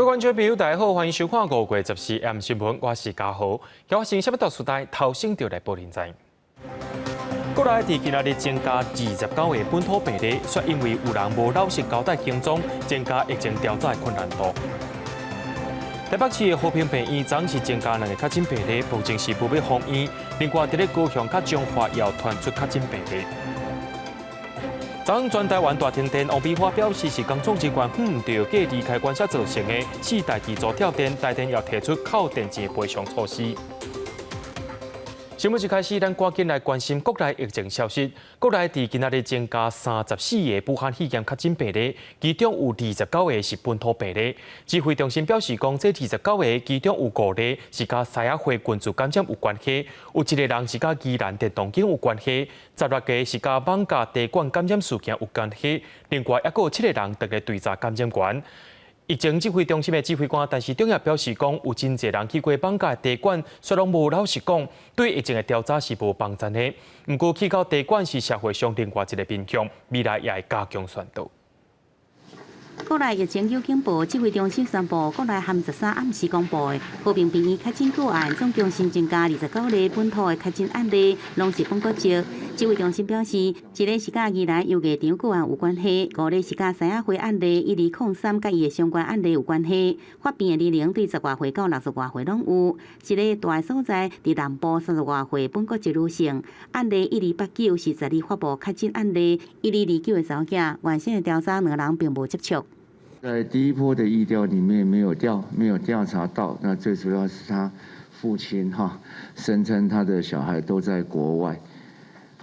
觀眾朋友，大家好，歡迎收看5月14 M 新聞，我是嘉豪。今日啥物大事代頭先就來報您知。國內佇今仔日增加29個本土病例，卻因為有人無老實交代行蹤，增加疫情調查的困難度。台北市的和平病院昨是增加兩個確診病例，目前是無欲封院。另外，佇咧高雄佮彰化也傳出確診病例。昨全台灣大停電，王美花表示是工作人員毋著隔離開關所造成的四大機組跳電，台電也提出扣電錢的賠償措施。新聞一開始，咱趕緊來關心國內疫情消息。國內佇今仔日增加34個武漢肺炎確診病例，其中有29個是本土病例。指揮中心表示講，這29個其中有五個是佮獅仔會群聚感染有關係，有一個人是佮宜蘭電動間有關係，16個是佮艋舺茶館感染事件有關係，另外猶閣有七個人佇咧追查感染源。疫情指揮中心的指揮官陳時中也表示講，有真濟人去過艋舺茶館，雖然無老實講，對疫情的調查是無幫助的。毋過去到茶館是社會上另外一個面向，未來也會加強宣導。國內疫情有警報，指揮中心宣布，國內含13暗時公布的和平病院確診個案，總共新增加29例本土的確診案例，攏是本國籍。指揮中心表示，一例是佮宜蘭遊藝場個案有關係，五例是佮獅仔會案例1203佮伊的相關案例有關係。發病的年齡對十外歲到六十外歲攏有。一个蹛的所在佇南部三十外歲本國籍女性，案例1289是12發布確診案例1229的查某囝，原先的調查兩人並無接觸。在第一波的疫調裡面沒有調查到，那最主要是他父親哈聲稱他的小孩都在國外，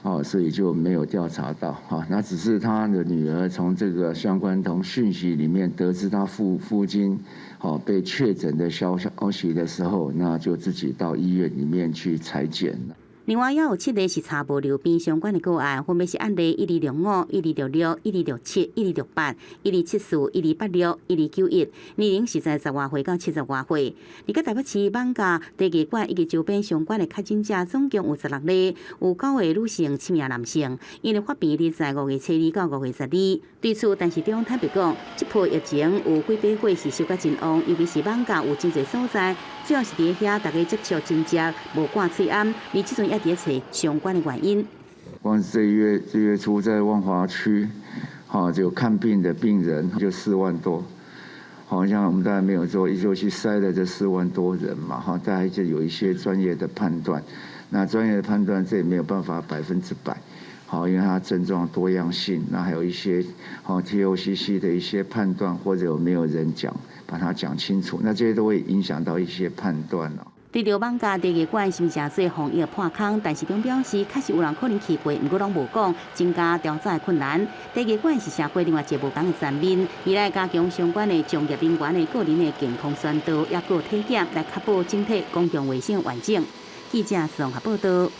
哦，所以就沒有調查到哈。那只是他的女兒從這個相關同訊息裡面得知他父親哦被確診的消息的時候，那就自己到醫院裡面去採檢了。另外，也有七例是查無流邊相關的個案，分別是案例1265、1266、1267、1268、1274、1286、1291，年齡是在十外歲到七十外歲。而閣台北市艋舺茶藝館以及周邊相關的確診者總共有16例，有九個女性，七名男性。𪜶的發病日在5月初2到5月12。對此，陳時中坦白講，這波疫情有幾擺火是燒甲真旺，尤其是艋舺有真濟所在，主要是佇遐大家接觸真濟，無掛喙罨，而這陣也佇咧揣相關的原因。光是這月初在萬華區，哈就看病的病人就4萬多，好像我們當然沒有做一周去篩了這4萬多人嘛，哈，大家就有一些專業的判斷，那專業的判斷這也沒有辦法100%，好，因為它症狀多樣性，那還有一些好 TOCC 的一些判斷，或者有沒有人講把它講清楚，那這些都會影響到一些判斷咯。對著艋舺茶藝館是毋是做防疫破空？陳時中表示，確實有人可能去過，毋過攏無講，增加調查的困難。茶藝館是社會另外一個無仝的層面，未來加強相關的從業人員的個人的健康宣導，抑閣體檢來確保整體公共衛生完整。記者綜合報道。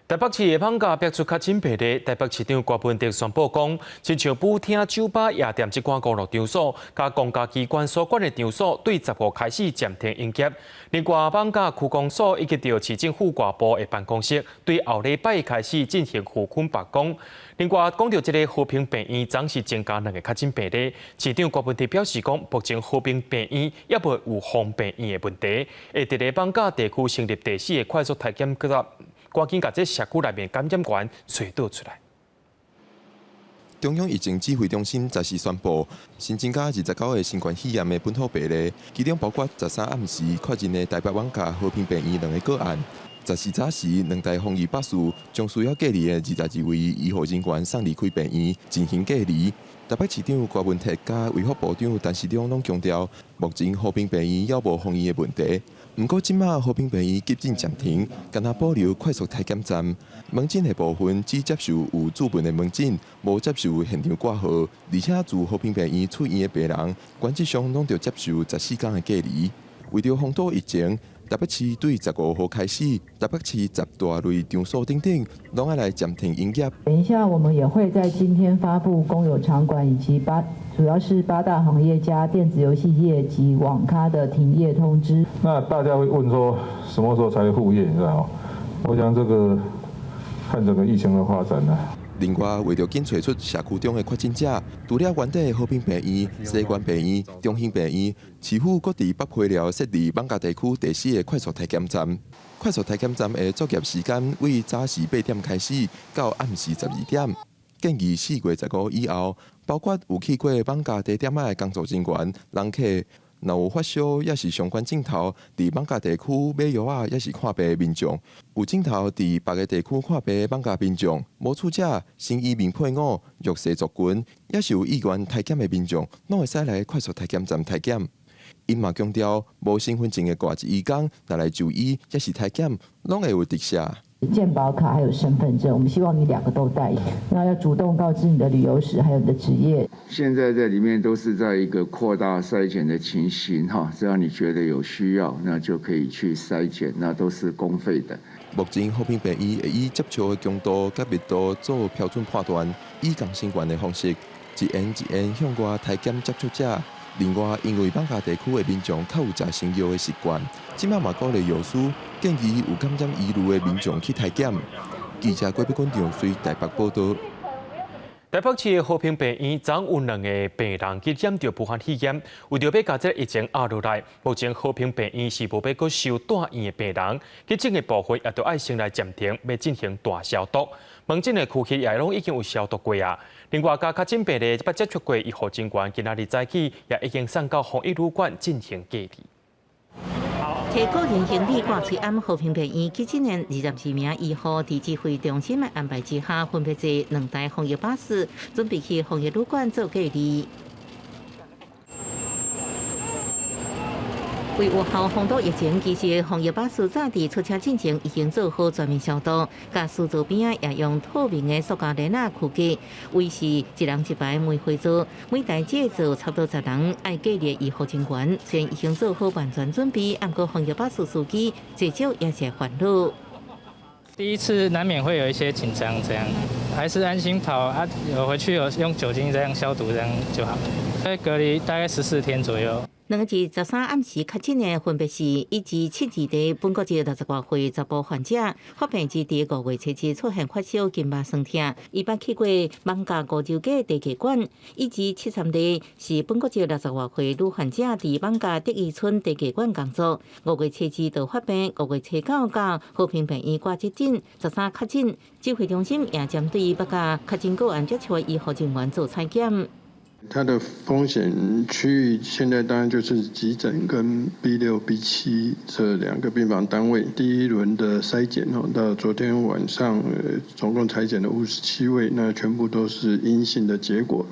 台北市的艋舺爆出確診病例，台北市長柯文哲宣布講，親像舞廳、酒吧、夜店這款娛樂場所，佮公家機關所管的場所，對15開始暫停營業。另外，艋舺區公所以及著市政府外部的辦公室，對後禮拜開始進行封區罷工。另外，講著這个和平病院，昨是增加兩個確診病例，市長柯文哲表示講，目前和平病院猶未有封病院的問題，會佇咧艋舺地區成立第四个快速篩檢站。趕緊共這社區內面感染源揣倒出來。中央疫情指揮中心十四宣布，新增加29個新冠肺炎的本土病例，其中包括13暗時確認的台北艋舺和平病院兩个個案。14早時，兩台防疫巴士將需要隔離的22位醫護人員送離開病院進行隔離。台北市長柯文哲佮衛福部長陳時中攏強調，目前和平病院猶無封院的問題。毋過，這馬和平病院急診暫停，干焦保留快速篩檢站。門診的部分只接受有主門的門診，無接受現場掛號。而且，自和平病院出院的病人，原則上攏著接受14天的隔離。為著防堵疫情，台北市對15號開始，台北市十大類場所等等，攏愛來暫停營業。等一下，我們也會在今天發布公有場館以及主要是八大行業加電子遊戲業及網咖的停業通知。那大家會問說，什麼時候才會復業？你知道嗎？我想這個看整個疫情的發展呢。另外，為著緊揣出社區中的確診者，除了原底的和平病院、西關病院、中興病院，市府閣佇北溪寮設立艋舺地區第四个快速體檢站。快速體檢站的作業時間為早時8點開始，到暗時12點。建議4月15以後，包括有去過艋舺地點仔的工作人員、人客，若有發燒抑是相關症頭，佇艋舺地區買藥仔抑是看病的民眾，有症頭佇別个地區看病的艋舺民眾，無厝者、新移民配偶、弱勢族群，抑是有意願體檢的民眾，攏會使來快速體檢站體檢。𪜶嘛強調，無身份證的外籍移工，若來就醫抑是體檢，攏會有特赦。健保卡還有身份證，我們希望你兩個都帶。那要主動告知你的旅遊史，還有你的職業。現在這裡面都是在一個擴大篩檢的情形，哈，只要你覺得有需要，那就可以去篩檢，那都是公費的。目前和平病院會以接觸的強度佮密度做標準判斷，以共成員的方式，一緣一緣向外篩檢接觸者。另外，因為艋舺地區的民眾較有食成藥的習慣，這擺嘛鼓勵藥師建議有感染疑慮的民眾去體檢。記者郭碧君長隨台北報道。台北市的和平病院昨有兩个病人去染著武漢肺炎，為著欲共這个疫情壓落來，目前和平病院是無欲閣收住院的病人，急診的部分也著愛先來暫停，欲進行大消毒。門診的區域也攏已經有消毒過啊。另外，佮確診病例捌接觸過醫護人員，今仔日早起也已經送到防疫旅館進行隔離。提個人行李掛喙罨和平病院急診的22名醫護，佇指揮中心的安排之下，分別坐兩台防疫巴士，準備去防疫旅館做隔離。為有效防堵疫情，其實防疫巴士早佇出車進前已經做好全面消毒，駕駛座邊仔也用透明的塑膠簾仔區隔，維持一人一排梅花座，每台車座差不多10人，愛隔離醫護人員，雖然已經做好萬全準備，毋過防疫巴士司機至少也是煩惱。第一次難免會有一些緊張，這樣還是安心跑啊。有回去有用酒精這樣消毒，這樣就好。在隔離大概14天左右。兩个13暗時確診的分別是1272例本國籍60外歲查埔患者，發病之佇5月7日出現發燒、筋肉痠痛，伊捌去過艋舺梧州街地下館。1273例是本國籍60外歲女患者，佇艋舺得意村地下館工作。5月7日就發病，5月9到和平病院掛急診，13確診。指揮中心也針對捌佮確診個案接觸的醫護人員做採檢。它的風險區域現在當然就是急診跟 B6、B7這兩個病房單位。第一輪的篩檢到昨天晚上總共採檢了57位，那全部都是陰性的結果。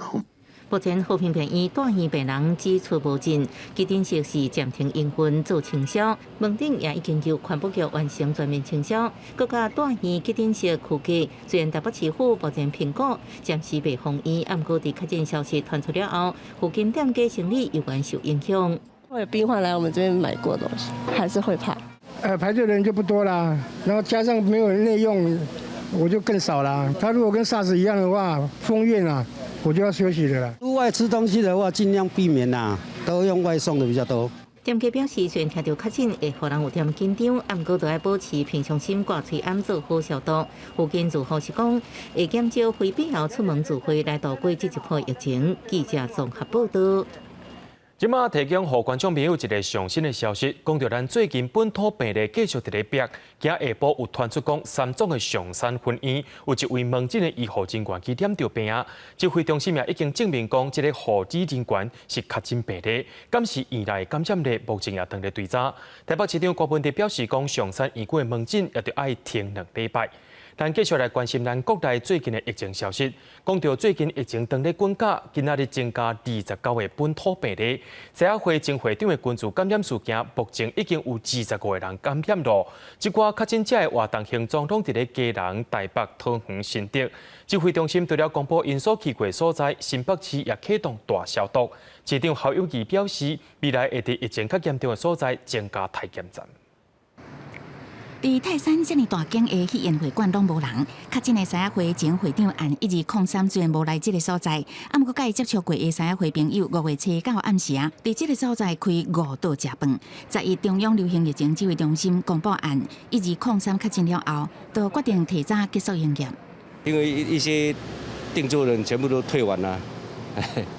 目前和平病院住院病人只出無進，急診室是暫停營運做清消，門診也已經由環保局完成全面清消。閣佮住院急診室區隔，雖然台北市府目前評估暫時袂封院，毋過佇確診消息傳出了後，附近店家生意猶原受影響。會有病患來我們這邊買過東西，還是會怕。排隊的人就不多啦，然後加上沒有內用，我就更少啦。他如果跟 SARS 一樣的話，封院啊。我就要休息的啦。出外吃東西的話，盡量避免啦，都用外送的比較多。店家表示，雖然聽著確診會予人有點緊張，毋過都愛保持平常心，掛喙罨做好消毒。附近住戶是講，會減少非必要出門聚會來度過這一波疫情。記者綜合報道。這馬提供予觀眾朋友一个上新的消息，講著咱最近本土病例繼續佇咧逼，今下晡有傳出講三總的松山分院有一位門診的醫護人員去染著病啊，指揮中心也已經證明講，這个護理人員是確診病例，敢是院內感染率目前也當咧追查。台北市長柯文哲表示講，松山醫院的門診也著愛停2禮拜。咱繼續來關心咱國內最近的疫情消息。講著最近疫情當咧滾價，今仔日增加29个本土病例。獅仔會前會長的群聚感染事件，目前已經有25個人感染咯。這寡確診者的活動行蹤攏佇咧基隆、台北、桃園、新竹。指揮中心除了公布𪜶所去過所在，新北市也啟動大消毒。市長侯友宜表示，未來會佇疫情較嚴重的所在增加體檢站。佇泰山遮爾大間的戲宴會館攏無人，確診的獅仔會前會長案1203雖然無來這个所在，啊，毋過佮伊接觸過的獅仔會朋友5月7號暗時啊，佇這个所在開五桌食飯。11中央流行疫情指揮中心公布案1203確診了後，就決定提早結束營業。因為一些訂座人全部都退完啦，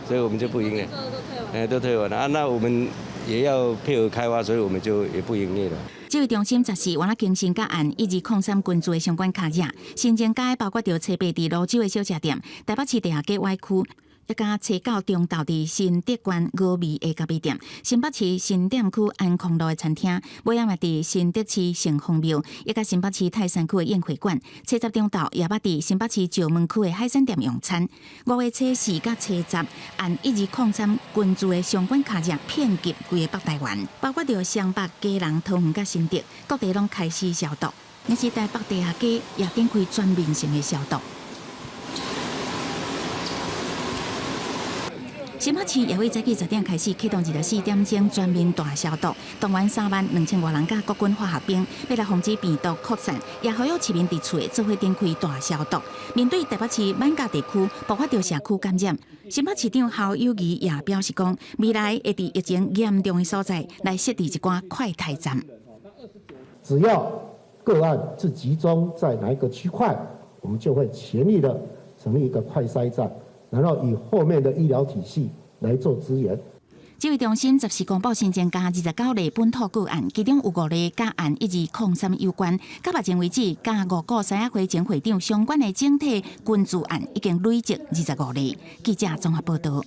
所以我們就不營業。都退完啦，啊，那我們也要配合開發，所以我們就也不營業了。指揮中心十四原來更新佮案1203群組的相關卡者，新增加包括著初八佇蘆洲的小食店、台北市地下街 Y 區。一家初九中晝佇新竹縣峨眉的咖啡店，新北市新店區安康路的餐廳，尾暗嘛佇新竹市城隍廟，一家新北市泰山區的宴會館，初十中晝也捌佇新北市石門區的海鮮店用餐。五月初四佮初十，案1203群組的相關卡者遍及規个北台灣，包括著雙北、基隆、桃園佮新竹，各地攏開始消毒。若是台北地下街也展開全面性的消毒。新北市也會早起10點開始啟動24點鐘全面大消毒，動員3萬2千外人佮國軍化學兵，欲來防止病毒擴散，也呼籲市民佇厝做伙展開大消毒。面對台北市艋舺地區爆發著社區感染，新北市長侯友宜也表示講，未來會佇疫情嚴重的所在來設置一寡快篩站。只要個案是集中在哪一個區塊，我們就會全力的成立一個快篩站。然後以後面的醫療體系來做支援。指揮中心十四公布新增加29例本土個案，其中有五例佮案1203有關。到目前為止，佮五股獅仔會前會長相關的整體群組案已經累積25例。記者綜合報道。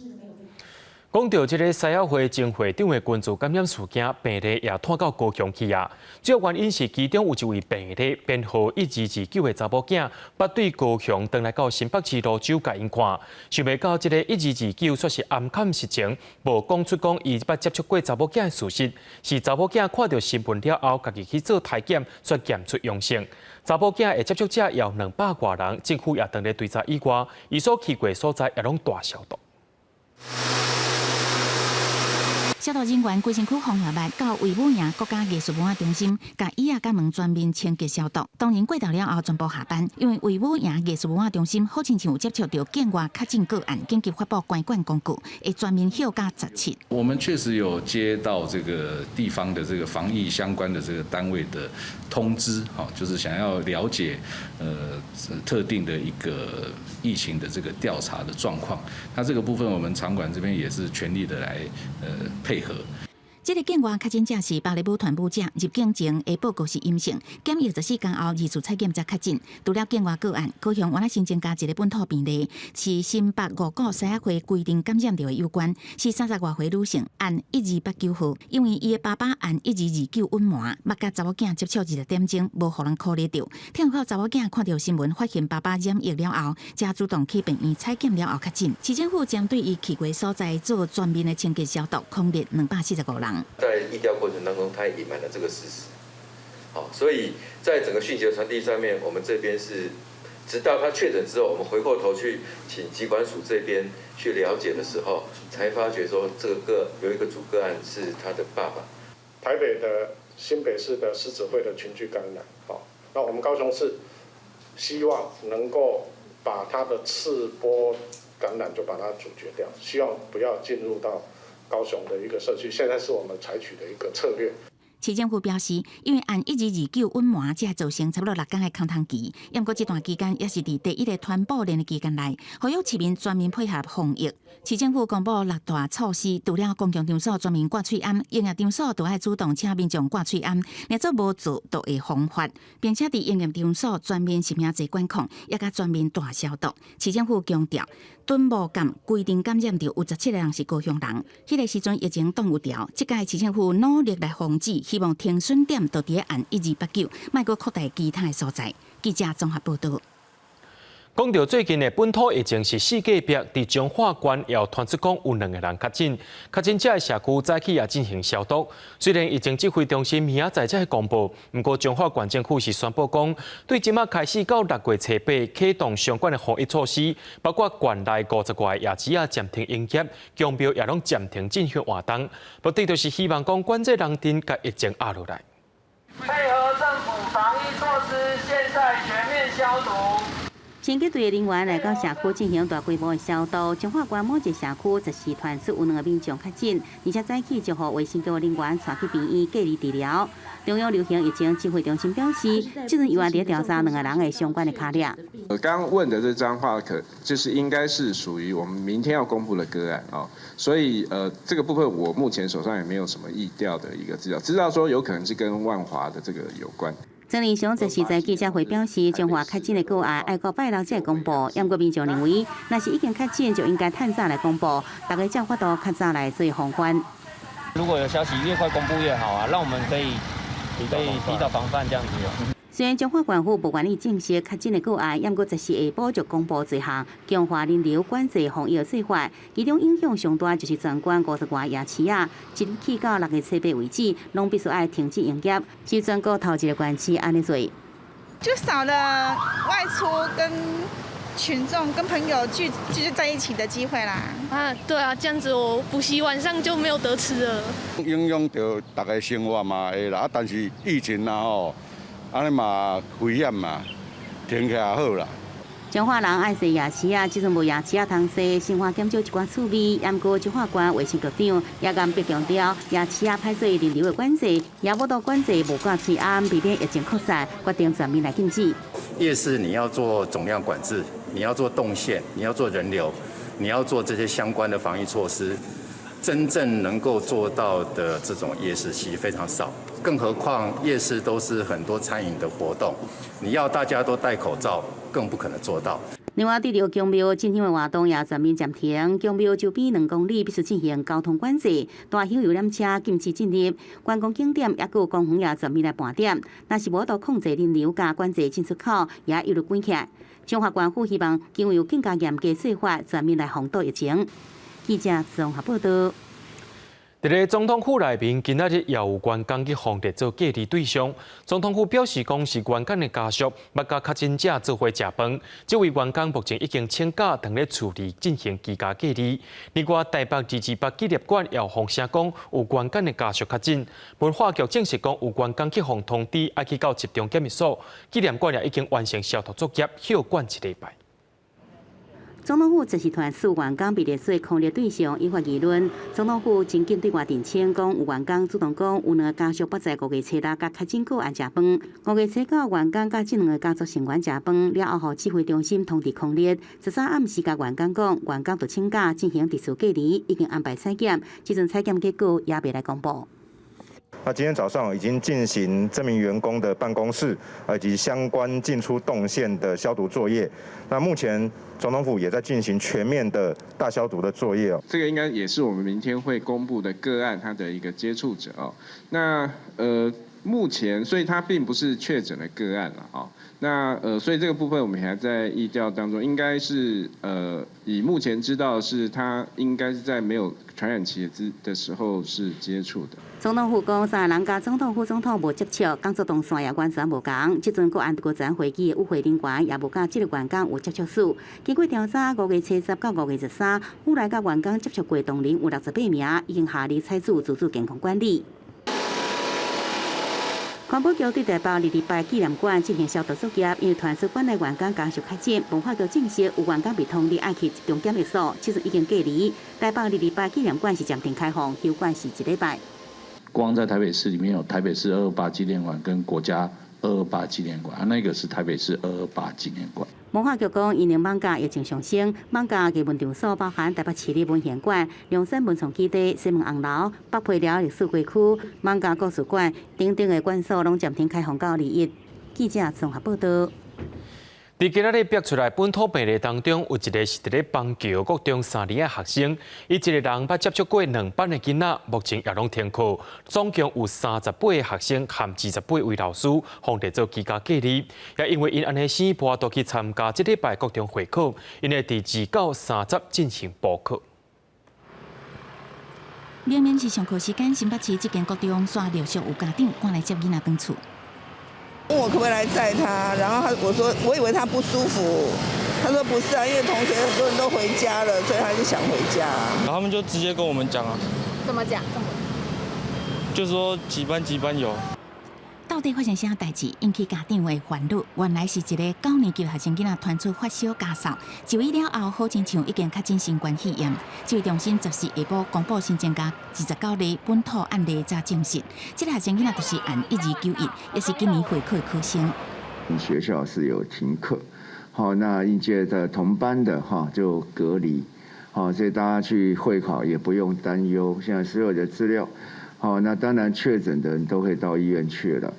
講到這个獅仔會前會長的群組感染事件，病例也拖到高雄去啊。主要原因是其中有一位病例編號1229的查某囝，捌對高雄轉來到新北市蘆洲共𪜶看，想袂到這个1229煞是暗崁實情，無講出講伊捌接觸過查某囝的事實，是查某囝看著新聞了後，家己去做篩檢，煞檢出陽性。查某囝的接觸者有200外人，政府也當咧追查以外，伊所去過所在也攏大消毒。消毒人員規身軀防護襪到衛武營國家藝術文化中心，共椅仔佮門全面清潔消毒。當然過頭了後，全部下班，因為衛武營藝術文化中心好親像有接觸著境外確診個案，緊急發布關管公告，會全面休假17。我們確實有接到這個地方的這個防疫相關的這個單位的通知，就是想要了解，特定的一個疫情的這個調查的狀況。那這個部分，我們場館這邊也是全力的來，配合。這个境外確診者是芭蕾舞團舞者，入境前的報告是陰性，檢疫14天後二次採檢才確診。除了境外個案，高雄原來新增加一个本土病例，是新北五股獅仔會規定感染著的有關，是30外歲女性，案1289號，因為伊的爸爸案1229隱瞞，捌佮查某囝接觸20點鐘，無予人苦咧著。聽講查某囝看著新聞，發現爸爸染疫了後，才主動去病院採檢了後確診。市政府針對伊去過所在做全面的清潔消毒，匡列245人。在疫調過程當中，他也隱瞞了這個事實，好，所以在整個訊息的傳遞上面，我們這邊是直到他確診之後，我們回過頭去請疾管署這邊去了解的時候，才發覺說這個有一個主個案是他的爸爸。台北的新北市的獅子會的群聚感染，好，那我們高雄市希望能夠把他的次波感染就把它阻絕掉，希望不要進入到高雄的一個社區，現在是我們採取的一個策略。市政府表示，因為案1229隱瞞，才造成差不多6工的空窗期。毋過這段期間也是佇第一个傳播鏈的期間內，呼籲市民全面配合防疫。市政府公布6大措施，除了公共場所全面掛喙罨，營業場所都愛主動請民眾掛喙罨，若做無做就會防罰，並且佇營業場所全面實名制管控，也佮全面大消毒。市政府強調，屯募感規定感染著有17個人是高雄人，彼个時陣疫情擋有調，這屆市政府努力來防止，希望停損點就佇案1289，莫閣擴大其他的所在。記者綜合報導。講到最近的本土疫情是四界壁，佇彰化縣也傳出講有兩个人確診，確診者的社區早起也進行消毒。雖然疫情指揮中心明仔載才會公布，毋過彰化縣政府是宣布講，對這馬開始到6月初八啟動相關的防疫措施，包括縣內50外个夜市仔暫停營業，宮廟也攏暫停進行活動，目的就是希望講管制人陣共疫情壓落來。配合政府防疫措施，現在全面消毒。清潔隊的人員來到社區進行大規模的消毒，彰化縣某一個社區十四傳出有兩個民眾確診，而且早起就予衛生局人員帶去病院隔離治療。中央流行疫情指揮中心表示，這陣猶還佇調查兩個人的相關的跤跡。剛問的這張話，可就是應該是屬於我們明天要公布的個案哦，所以這個部分我目前手上也沒有什麼疫調的一個資料，知道說有可能是跟萬華的這個有關。曾仁祥這時在記者會表示，彰化確診的個案愛到拜六才會公布，毋過民眾認為，若是已經確診，就應該趁早來公布，大家才有法度較早來做防範。如果有消息，越快公布越好啊，讓我們可以提早防範這樣子。雖然彰化縣府無願意證實確診的個案，毋過十四下晡就公布一項強化人流管制防疫做法，其中影響上大就是全縣50外夜市仔，一日起到6月初8為止，攏必須愛停止營業，是全國頭一個縣市按呢做。就少了外出跟群眾、跟朋友聚聚在一起的機會啦。啊，對啊，這樣子我補習晚上就沒有得吃了。影響著大家生活嘛會啦，啊，但是疫情啊吼。按呢嘛危險嘛，停起來好啦。彰化人愛踅夜市仔，這陣無夜市仔通踅，生活減少一寡趣味。毋過彰化縣衛生局長也嚴別強調，夜市仔歹做人流的管制，也無度管制無掛喙罨，避免疫情擴散，決定全面來禁止。夜市你要做總量管制，你要做動線，你要做人流，你要做這些相關的防疫措施，真正能夠做到的這種夜市其實非常少。更何況夜市都是很多餐飲的活動，你要大家都戴口罩，更不可能做到。另外，佇著宮廟進行的活動也全面暫停，宮廟周邊2公里必須進行交通管制，大型遊覽車禁止進入，觀光景點抑閣有公園也全面來盤點。若是無法度控制人流佮管制進出口，也一律關起來。彰化縣府希望經由更加嚴格做法，全面來防堵疫情。記者綜合報道。佇咧總統府內面，今仔日也有員工去予列做隔離對象。總統府表示，講是員工的家屬，捌佮確診者做伙食飯。這位員工目前已經請假，轉咧厝裡進行居家隔離。另外，台北228紀念館也有放聲講有員工的家屬確診。文化局證實講有員工去予通知，愛去到集中檢疫所。紀念館也已經完成消毒作業，休館一禮拜。總統府測試團四員工被列做匡列對象，引發議論。總統府真緊對外澄清，講有員工主動講有兩個家屬捌在5月初6佮確診個案食飯。5月初9員工佮這兩個家族成員食飯了後，予指揮中心通知匡列。13暗時共員工講，員工著請假進行特殊隔離，已經安排採檢，這陣採檢結果也未來公布。那今天早上已經進行這名員工的辦公室以及相關進出動線的消毒作業。那目前總統府也在進行全面的大消毒的作業哦。這個應該也是我們明天會公布的個案，他的一個接觸者哦。那目前所以他並不是確診的個案了哦。那所以這個部分我們還在疫調當中，應該是以目前知道的是，他應該是在沒有傳染期之的時候是接觸的。總統府講，三个人佮總統、副總統無接觸，工作動線也完全無仝。這陣國安國安會議的與會人員也無佮這个員工有接觸史。經過調查，5月初10到5月13，府內佮員工接觸過同仁有68名，已經下令採取自主健康管理。環保局對台北228紀念館進行消毒作業，因為傳出館內員工家屬確診，文化局證實有員工被通知愛去集中檢疫所，這陣已經隔離。台北228紀念館是暫停開放，休館是一禮拜。光在台北市裡面有台北市二二八紀念館跟國家二二八紀念館，啊，那個是台北市二二八紀念館。文化局講，因應艋舺疫情上升，艋舺藝文場所包含台北市立文獻館、龍山文創基地、西門紅樓、北皮寮歷史街區、艋舺故事館等等的館所，攏暫停開放到21。記者綜合報道。佇今仔日爆出來本土病例當中，有一个是佇咧邦橋國中三年的學生，伊一个人捌接觸過兩班的囡仔，目前也攏停課。總共有38个學生含28位老師，予列做居家隔離。也因為𪜶按呢生無法度去參加這禮拜國中會考，𪜶會佇2到30進行補考。明明是上課時間，新北市這間國中煞陸續有家長趕來接囡仔轉厝。問我可不可以來載他，然後他我說我以為他不舒服，他說不是啊，因為同學很多人都回家了，所以他就想回家。然後他們就直接跟我們講啊。怎麼講？就說幾班幾班有。到底發生啥代誌，引起家長的煩惱？原來是一个九年級學生囡仔傳出發燒咳嗽，就醫了後好親像已經確診新冠肺炎。指揮中心14下晡公布新增加29例本土案例，才證實，這个學生囡仔就是案1291，也是今年會考的考生。學校是有停課，好，那應屆的同班的哈就隔離，好，所以大家去會考也不用擔憂。現在所有的資料，好，那當然確診的人都會到醫院去了。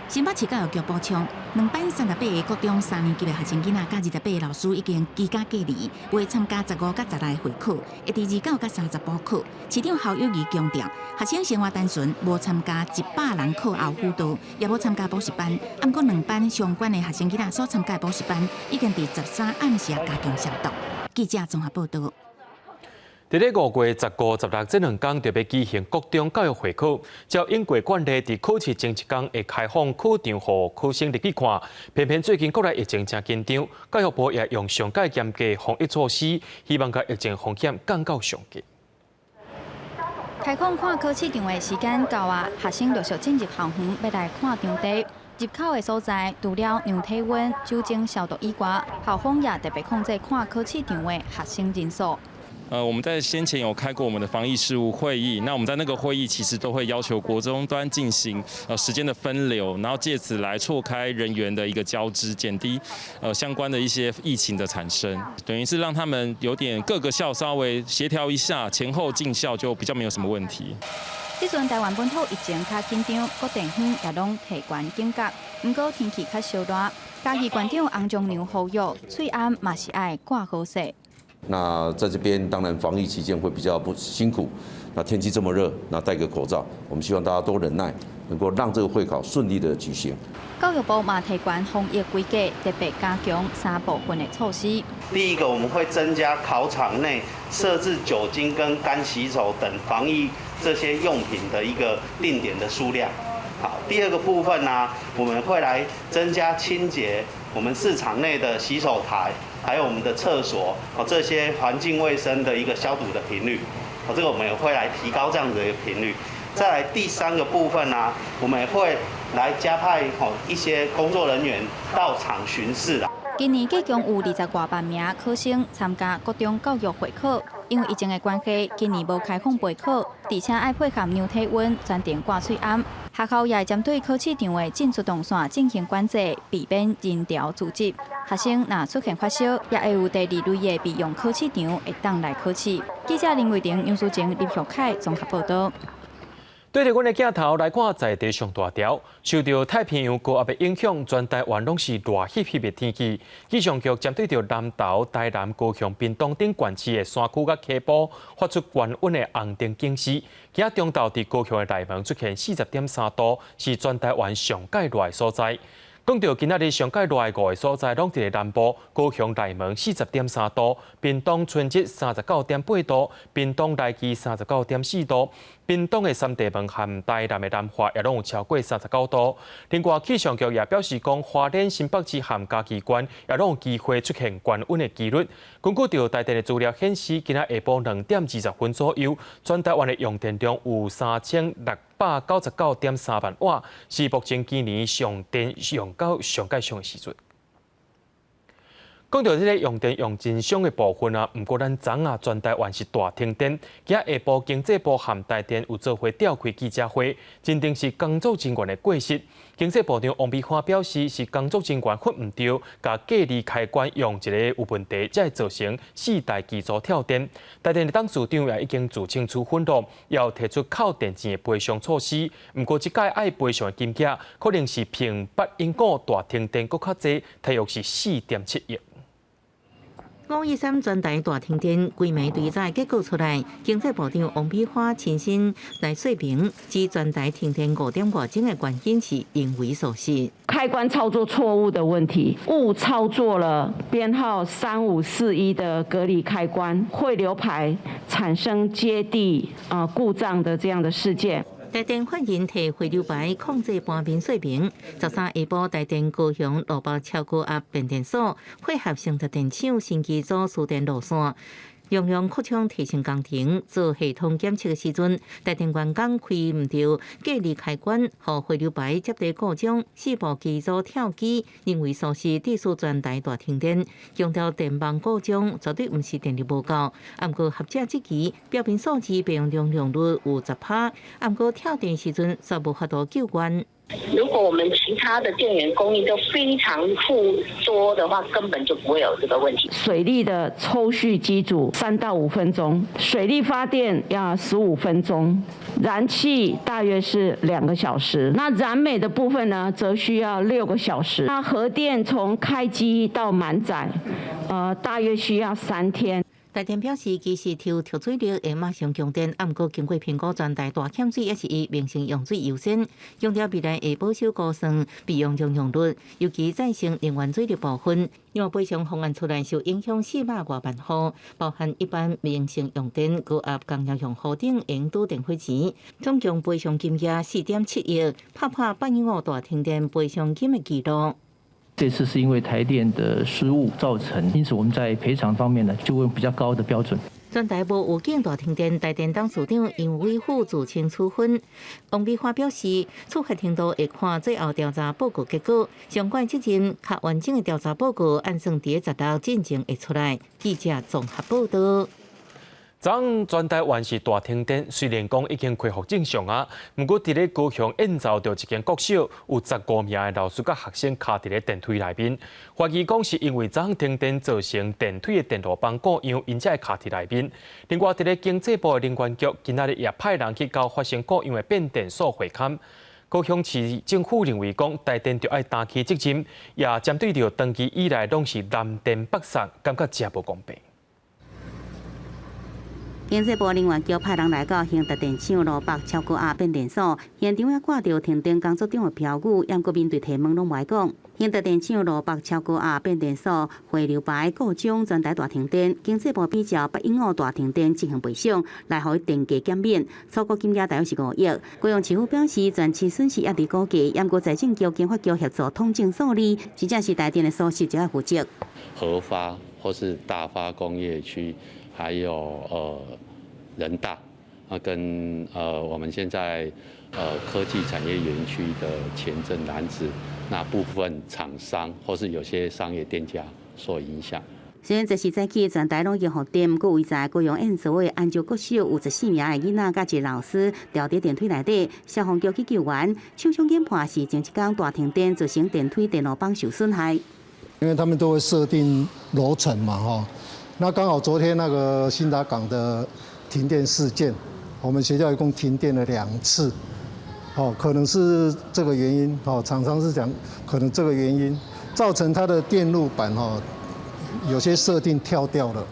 新北市教育局補充，兩班38个國中三年級的學生囡仔，佮28个老師已經居家隔離，袂參加15佮16會考，會佇29佮30補考。市長侯友宜強調，學生生活單純，無參加100人課後輔導，也無參加補習班。毋過兩班相關的學生囡仔所參加的補習班，已經佇13暗時加強消毒。記者綜合報道。佇咧5月15、16這兩工，就欲舉行國中教育會考。照往過慣例，佇考試前一工會開放考場予考生入去看。偏偏最近國內疫情誠緊張，教育部也用上蓋嚴格防疫措施，希望共疫情風險降到上低。開放看考試場的時間到啊，學生陸續進入校園，欲來看場地。入口的所在，除了量體溫、酒精消毒以外，校方也特別控制看考試場的學生人數。我們在先前有開過我們的防疫事務會議，那我們在那個會議其實都會要求國中端進行時間的分流，然後借此來錯開人員的一個交織，減低相關的一些疫情的產生，等於是讓他們有點各個校稍微協調一下，前後進校就比較沒有什麼問題。這陣台灣本土疫情較緊張，各地方也攏提懸警覺。毋過天氣較燒熱，嘉義縣長洪仲良呼籲，喙罨嘛是愛掛好勢。那在這邊當然防疫期間會比較不辛苦，那天氣這麼熱，那戴個口罩，我們希望大家多忍耐，能夠讓這個會考順利的舉行。教育部嘛提懸防疫規格，特別加強三部分的措施。第一個，我們會增加考場內設置酒精跟乾洗手等防疫這些用品的一個定點的數量。好，第二個部分呢，我們會來增加清潔我們試場內的洗手台，還有我們的廁所，哦，這些環境衛生的一個消毒的頻率，哦，這個我們也會來提高這樣子的一個頻率。再來第三個部分呢，我們也會來加派一些工作人員到場巡視啦。今年計共有20外萬名考生參加國中教育會考，因為疫情的關係，今年無開放備考，而且愛配合量體溫、全程掛喙罨。學校也會針對考試場的進出動線進行管制，避免人潮聚集。學生若出現發燒，也會有第二類的備用考試場會當來考試。記者林慧婷、楊淑靜、林玉凱綜合報道。對著阮的鏡頭來看，在地上大條，受著太平洋高壓的影響，全台灣攏是熱翕翕的天氣。氣象局針對著南投、台南、高雄、屏東等縣市的山區佮溪埔，發出高溫的紅燈警示。今仔中晝佇高雄的內門出現40.3度，是全台灣上蓋熱的所在。講著今仔日上蓋熱的五个所在，攏佇咧南部，高雄內門40.3度，屏東春日39.8度，屏東來基39.4度，屏東的三地門和台南的南華也攏有超過39度。另外，氣象局也表示講，花蓮新北市和嘉義縣也攏有機會出現高溫的幾率。根據著台電的資料顯示，今仔下晡2點20分左右，全台灣的用電量有3699.3萬瓦，是目前今年上電用到上蓋俗的時陣。講著這个用電用真俗的部分啊，毋過咱昨昏全台灣是大停電。今仔下晡經濟部和台電有做伙召開記者會，認定是工作人員的過失。經濟部長王美花表示，是工作人員睏毋著，共隔離開關用一个有問題，才會造成四台機組跳電。台電的董事長也已經自請處分囉，也提出扣電錢的賠償措施。毋過這擺愛賠償的金額，可能是比捌因果大停電閣較濟，大約是4.7億。 513全台大停電，規暝追查結果出來，經濟部長王美花親身來說明，指全台停電5點外鐘的原因是人為疏失。開關操作錯誤的問題，誤操作了編號3541的隔離開關，匯流排產生接地故障的這樣的事件。台電法人提匯流排控制盤面說明，13下晡台電高雄羅北超高壓變電所配合成特電廠新機組輸電路線，容量擴充提升工程做系統檢測的時陣，台電員工開毋著隔離開關，予匯流排接地故障，四部機組跳機，認為屬實致使全台大停電。強調電網故障絕對毋是電力無夠。毋過學者質疑表面數字備用容量率有10%，毋過跳電時陣卻無法度救援。如果我們其他的電源供應都非常富多的話，根本就不會有這個問題。水力的抽蓄機組3到5分鐘，水力發電要15分鐘，燃氣大約是2個小時。那燃煤的部分呢，則需要6個小時。那核電從開機到滿載，大約需要3天。台電表示，其實抽調水力會馬上供電，毋過經過評估，全台大欠水抑是以民生用水優先，強調未來會保守估算備用容量率，尤其再生能源水力部分，因為賠償方案出來受影響400外萬戶，包含一般民生用電、高壓工業用戶等用拄電費錢，總共賠償金額4.7億，拍破八一五大停電賠償金的紀錄。這次是因為台電的失誤造成，因此我們在賠償方面呢，就會用比較高的標準。全台無預警大停電，台電董事長楊偉富自請處分。王美花表示，處罰程度會看最後調查報告結果，相關責任較完整的調查報告，按算佇16進前會出來。記者綜合報道。昨昏全台灣是大停電，雖然講已經恢復正常啊，毋過佇咧高雄燕巢著一間國小，有15名的老師佮學生卡佇咧電梯內面，懷疑講是因為昨昏停電造成電梯的電路板故障，𪜶才會卡佇內面。另外，佇咧經濟部的能源局今仔日也派人去到發生故障的變電所會勘。高雄市政府認為講台電著愛擔起責任，也針對著長期以來攏是南電北送，感覺誠無公平。經濟部能源局派人來到興達電廠羅北超高壓變電所，現場也掛著停電工作長的標語，毋過面對提問攏無愛講。興達電廠羅北超高壓變電所匯流排故障，全台大停電。經濟部比照八一五大停電進行賠償，來予電價減免，初估金額大約是5億。高雄市府表示，全市損失猶佇估計，毋過財政局、經發局協助統整數字，真正是台電的損失就愛負責。核發或是大發工業區。還有仁大啊，跟我們現在科技產業園區的前鎮楠梓那部分廠商或是有些商業店家受影響。雖然這是早起全台攏已經復電，毋過位在高雄燕巢的安石國小有14名的囡仔佮一個老師牢佇電梯內底，消防局去救援，廠商研判是前一工大停電造成電梯電路板受損害。因為他們都會設定樓層嘛，吼。那剛好昨天那個興達港的停電事件，我們學校一共停電了2次，哦，可能是這個原因，哦，廠商是講可能這個原因造成它的電路板哦有些設定跳掉了。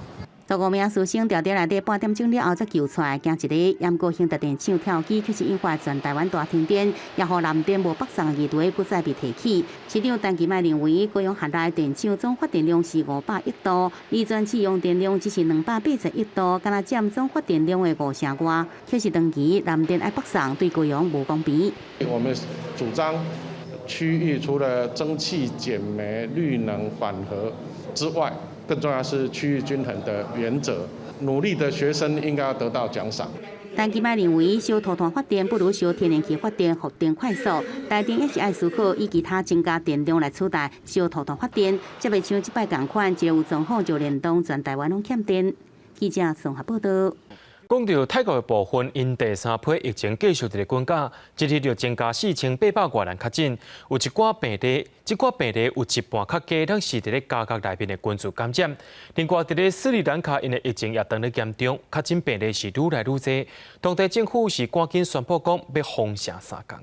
15名師生牢佇內底半點鐘了後才救出來，驚一个，毋過興達電廠跳機，卻是引發全台灣大停電，也予南電無北送的疑慮閣再被提起。市長陳其邁認為，高雄轄內電廠總發電量是500億度，而全市用電量只是280億度，敢若佔總發電量的5成外，卻是長期南電愛北送，對高雄無公平。我們主張區域除了蒸汽減煤、綠能緩和之外，更重要是區域均衡的原則，努力的學生應該要得到獎賞。陳其邁認為，燒塗炭發電不如燒天然氣發電，復電快速。台電也是愛思考以其他增加電量來取代燒塗炭發電，才袂像這擺仝款，一個有狀況就連動全台灣攏欠電。記者綜合報道。講到泰國的部分，𪜶第三波疫情繼續佇咧滾價，這日就增加4800外人確診，有一寡病例，這寡病例有一半較低，攏是佇咧家國內面的群聚感染。另外，佇咧斯里蘭卡，𪜶的疫情也當咧嚴重，確診病例是愈來愈濟。當地政府是趕緊宣布講欲封城3工。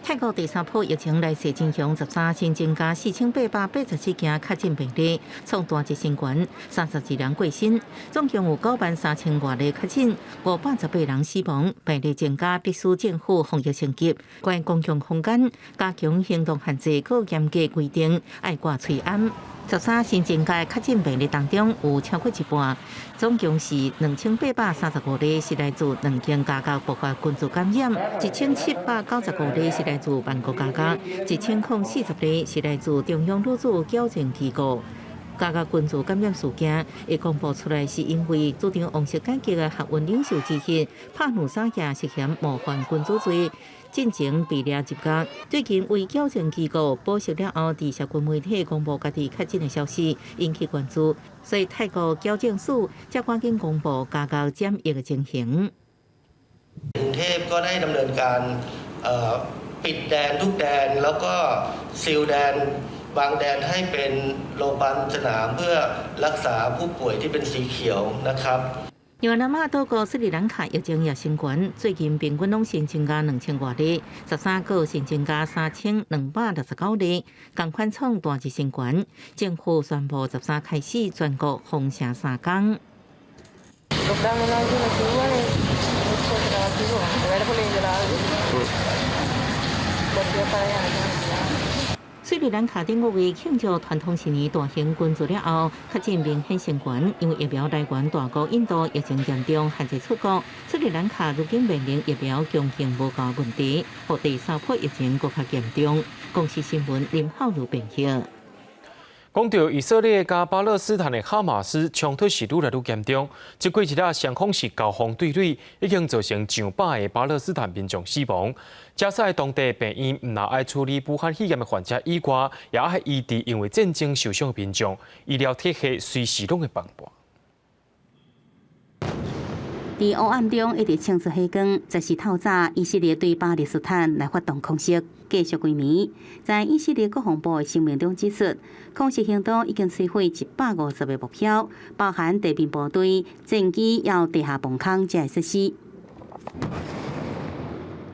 泰國第三波疫情來勢真兇，13新增加4887件確診病例，創單日新高，32人過身，總共有9萬3千外例確診，518人死亡。病例增加，迫使政府防疫升級，關公共空間加強行動限制，閣嚴格規定愛掛喙罨。13新增加確診病例當中，有超過一半，總共是2835例是來自兩間家國爆發群聚感染，1795例是來自萬國家國，1040例是來自中央女子矯正機構。加國群組感染事件會公布出來，是因為主張王室改革的學運領袖之一帕努沙亞涉嫌冒犯君主罪，進前被掠入獄。最近為矯正機構保釋了後，佇社群媒體公布家己確診的消息，引起關注。所以泰國矯正署才趕緊公布加國檢疫的情形。 กรุงเทพก็ได้ดำเนินการปิดแดนทุกแดนแล้วก็ซีลแดนบางแดนให้เป็นโรงพยาบาลสนามเพื่อรักษาผู้ป่วยที่เป็นสีเขียวนะครับ 另外，南亞島國斯里蘭卡疫情也升懸，最近平均攏新增加2000外例，13個新增加3269例，仝款創單日新懸。政府宣布十三開始全國封城3工。斯里蘭卡頂個月慶祝傳統新年大型群聚了後，確診明顯升懸，因為疫苗來源大國印度疫情嚴重，限制出國。斯里蘭卡如今面臨疫苗供應無夠問題，予第三波疫情閣較嚴重。公視新聞林浩如編譯。講到以色列佮巴勒斯坦的哈馬斯衝突是愈來愈嚴重，這幾日啊，雙方是交鋒對壘，已經造成上百个巴勒斯坦民眾死亡。加沙當地病院毋但愛處理武漢肺炎的患者以外，也愛醫治因為戰爭受傷的民眾，醫療體系隨時攏會崩盤。佇黑暗中一直衝出火光，這是透早以色列對巴勒斯坦來發動空襲。繼續幾暝，在以色列國防部的聲明中指出，空襲行動已經摧毀150個目標，包含地面部隊、戰機、抑有地下防空這些設施。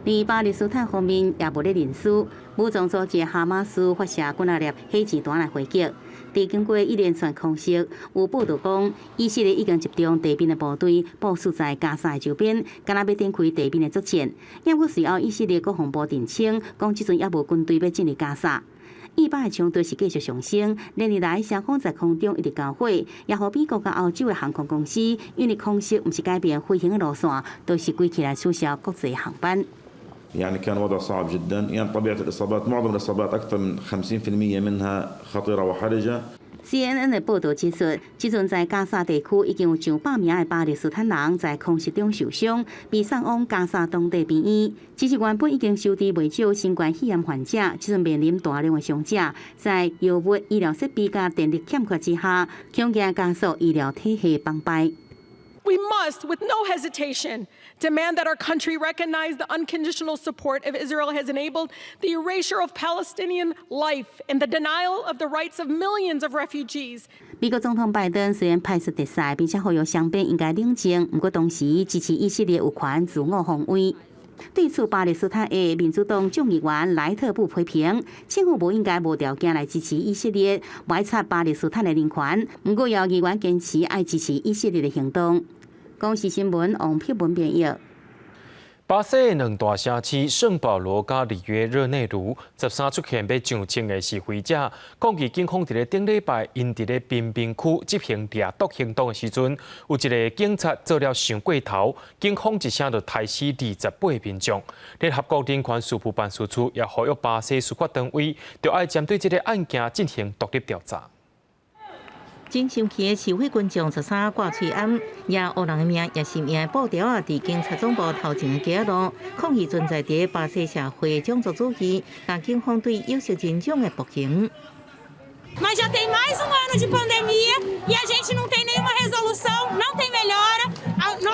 而巴勒斯坦方面也無咧認輸，武裝組織哈馬斯發射幾若粒火箭彈來回擊。佇經過一連串空襲，有報道講，以色列已經集中地面的部隊部署在加沙周邊，敢若欲展開地面的作戰。不過隨後以色列國防部澄清，講這陣猶無軍隊欲進入加沙。以巴的衝突是繼續上升，連日來雙方在空中一直交火，也予美國佮歐洲的航空公司因為空襲毋是改變飛行的路線，都是規氣來取消國際航班。 يعني كان وضع صعب جدا يعني طبيعة الإصابات معظم الإصابات أكثر من 50% منها خطيرة وحرجة。 CNN 的報道指出，這陣在加沙地區已經有上百名的巴勒斯坦人在空襲中受傷，被送往加沙當地病院。只是原本已經收治袂少新冠肺炎患者，這陣面臨大量的傷者，在藥物、醫療設備佮電力欠缺之下，恐驚加速醫療體系崩敗。 We must, with no hesitation, demand that our country recognize the unconditional support of Israel has enabled the erasure of Palestinian life and the denial of the rights of millions of refugees. 美國總統拜登雖然派出特使，並且呼籲雙邊應該冷靜，毋過同時支持以色列有權自我防衛。對此，巴勒斯坦的民主黨眾議員萊特布批評，政府無應該無條件來支持以色列，抹殺巴勒斯坦的人權。毋過，有議員堅持愛支持以色列的行動。公視新聞王碧文編譯。巴西的兩大城市聖保羅佮里約熱內盧，13出現欲上千个示威者，抗議警方佇咧頂禮拜𪜶佇咧貧民區執行掠毒行動的時陣，有一个警察做了傷過頭，警方一聲就刣死28個民眾。聯合國人權事務辦事處也呼籲巴西司法單位，著愛針對這个案件進行獨立調查。真生氣的示威群眾13掛喙罨，也烏人的命，也是命的布條仔，佇警察總部頭前的街仔路抗議存在佇巴西社會種族主義，佮警方對有色人種的暴行。 Mas já tem mais um ano de pandemia e a gente não tem nenhuma resolução, não tem melhora.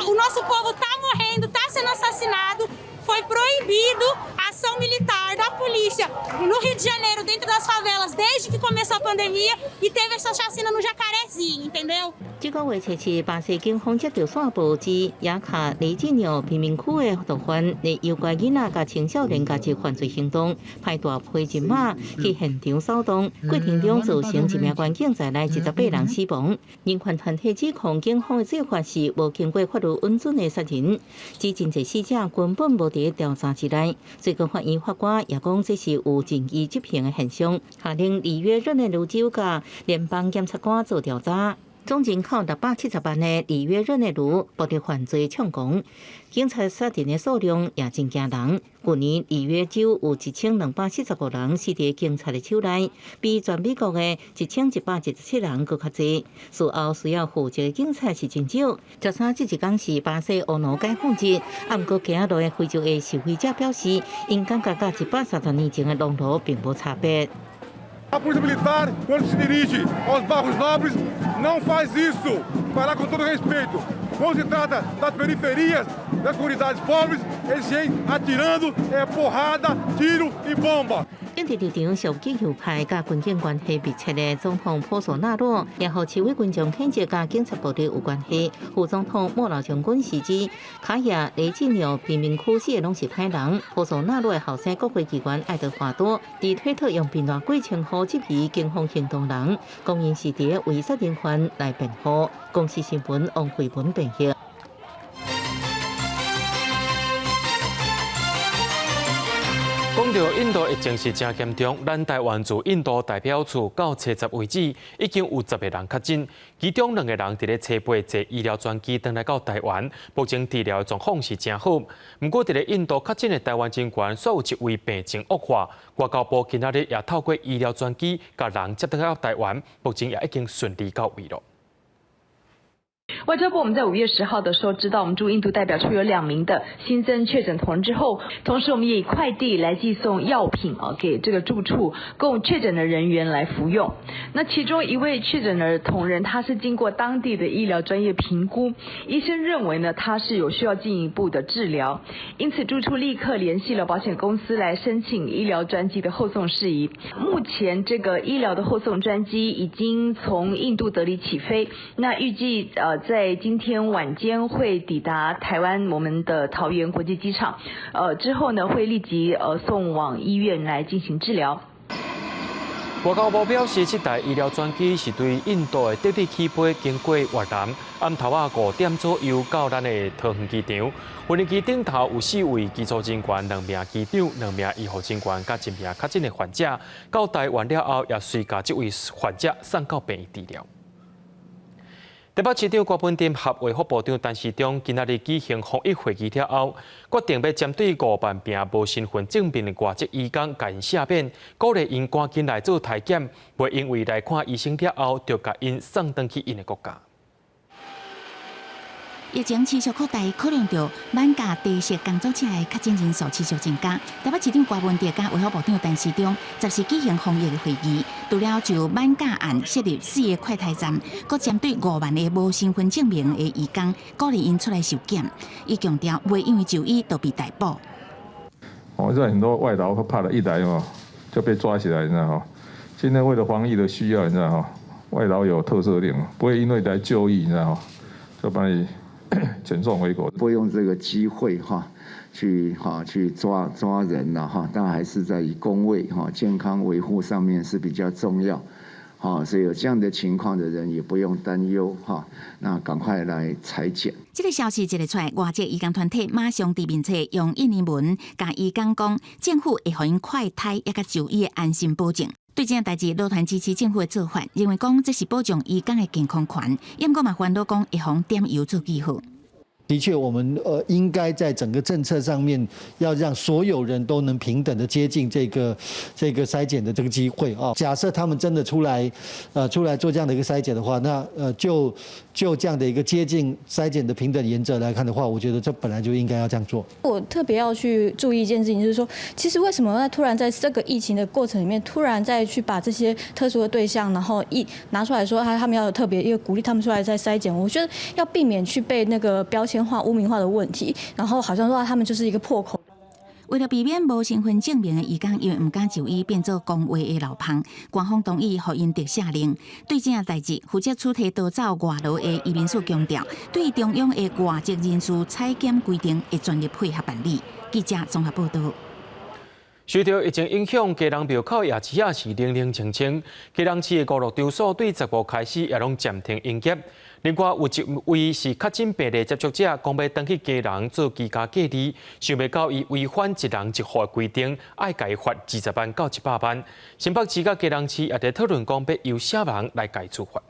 O nosso povo tá morrendo, tá sendo assassinado. Foi proibido a ação militar da polícia no Rio de Janeiro, dentro das favelas, desde que começou a pandemia e teve essa chacina no Jacarezinho, entendeu? 這個月初七，巴西警方接著線報指雅卡雷吉紐貧民區的毒販，來誘拐囡仔佮青少年加入犯罪行動，派大批人馬去現場掃蕩，過程中造成一名員警在內28人死亡。人權團體指控警方的做法是無經過法律允准的殺人，指真濟死者根本無佇調查之內。最高法院法官也講這是有任意執行的現象，下令里約熱內盧州佮聯邦檢察官做調查。總人口670萬的里約熱內盧暴力犯罪暢狂，警察殺人的數量也真驚人。去年里約州有1245人死佇警察的手內，比全美國的1117人閣較濟。事後需要負責的警察是真少。13這一工是巴西烏奴解放日，啊，毋過街仔路的非洲裔示威者表示，𪜶感覺佮130年前的農奴並無差別。 A polícia militar, quando se dirige aos bairros nobres, não faz isso. Falar com todo respeito. Quando se trata das periferias, das comunidades pobres, eles vêm atirando, é porrada, tiro e bomba. 政治立場屬極右派，佮軍警關係密切的總統波索納羅，也予示威群眾譴責佮警察暴力有關係。副總統莫勞將軍是指卡亞雷吉紐貧民區死的攏是歹人。波索納羅的後生國會議員愛德華多佇推特用貧爛鬼稱呼質疑警方行動人，講𪜶是佇為殺人犯來辯護。公視新聞王慧文編譯。講到印度疫情是誠嚴重，咱台灣駐印度代表處到初十為止，已經有10個人確診，其中兩個人佇咧初八坐醫療專機轉來到台灣，目前治療的狀況是誠好。毋過佇咧印度確診的台灣人員，煞有一位病情惡化，外交部今仔日也透過醫療專機共人接轉到台灣，目前也已經順利到位了。外交部，我們在5月10號的時候，知道我們駐印度代表處有2名的新增確診同仁之後，同時我們也以快遞來寄送藥品啊，給這個住處供確診的人員來服用。那其中一位確診的同仁，他是經過當地的醫療專業評估，醫生認為呢，他是有需要進一步的治療，因此住處立刻聯繫了保險公司來申請醫療專機的後送事宜。目前這個醫療的後送專機已經從印度德里起飛，那預計在今天晚間會抵達台灣我們的桃園國際機場，之後呢會立即送往醫院來進行治療。外交部表示，這台醫療專機是對印度的德里起飛，經過越南，暗頭仔5點左右到咱的桃園機場。飛行機頂頭有四位機組人員、兩名機長、兩名醫護人員，佮一名確診的患者。到台灣了後，也隨共這位患者送到病院治療。台北市長柯文哲合衛福部長陳時中今仔日舉行防疫會議了後，決定欲針對5萬名無身份證明的外籍移工，共𪜶赦免，鼓勵𪜶趕緊來做篩檢，袂因為來看醫生了後，就共𪜶送轉去𪜶的國家。疫情持續擴大，考量著挽假地籍工作者的確診人數持續增加。台北市長柯文哲佮衛福部長陳時中十四舉行防疫會議，除了就挽假案設立四个快篩站，閣針對5萬个無身份證明的移工，鼓勵𪜶出來受檢。伊強調，袂因為就醫就被逮捕。哦，現在很多外勞怕了一來哦，就被抓起來，你知道吼？現在為了防疫的需要，你知道吼？外勞有特赦令，不會因為來就醫，你知道吼？就把你遣送回國，不用這個機會哈，去哈去抓抓人了哈，但還是在於公衛哈健康維護上面是比較重要，哈，所以有這樣的情況的人也不用擔憂哈，那趕快來採檢。這个消息一个出來，外籍移工團體馬上佇面冊用印尼文共移工講，政府會予𪜶快篩抑佮就醫的安心保證。對這件代誌，勞團支持政府的做法，認為講這是保障移工的健康權，毋過嘛煩惱講會予點油做記號。的確，我們應該在整個政策上面，要讓所有人都能平等的接近這個篩檢的這個機會啊。假設他們真的出來做這樣的一個篩檢的話，那就這樣的一個接近篩檢的平等原則來看的話，我覺得這本來就應該要這樣做。我特別要去注意一件事情，就是說，其實為什麼突然在這個疫情的過程裡面，突然再去把這些特殊的對象，然後一拿出來說他們要有特別，又鼓勵他們出來再篩檢，我覺得要避免去被那個標籤化、污名化的問題，然後好像說他們就是一個破口。為了避免無身份證明的移工因為毋敢就醫變做講話的漏縫，官方同意予𪜶特赦令。對這件代誌，負責處提逃走外勞的移民署強調，對中央的外籍人士採檢規定會全力配合辦理。記者綜合報導。受著疫情影響，基隆廟口夜市也是冷冷清清。基隆市的娛樂場所對15開始也攏暫停營業。另外有一位是確診病例接觸者，講欲轉去基隆做居家隔離，想袂到伊違反一人一戶的規定，愛共伊罰20萬到100萬。新北市佮基隆市也佇討論講，欲由啥人來共伊處罰。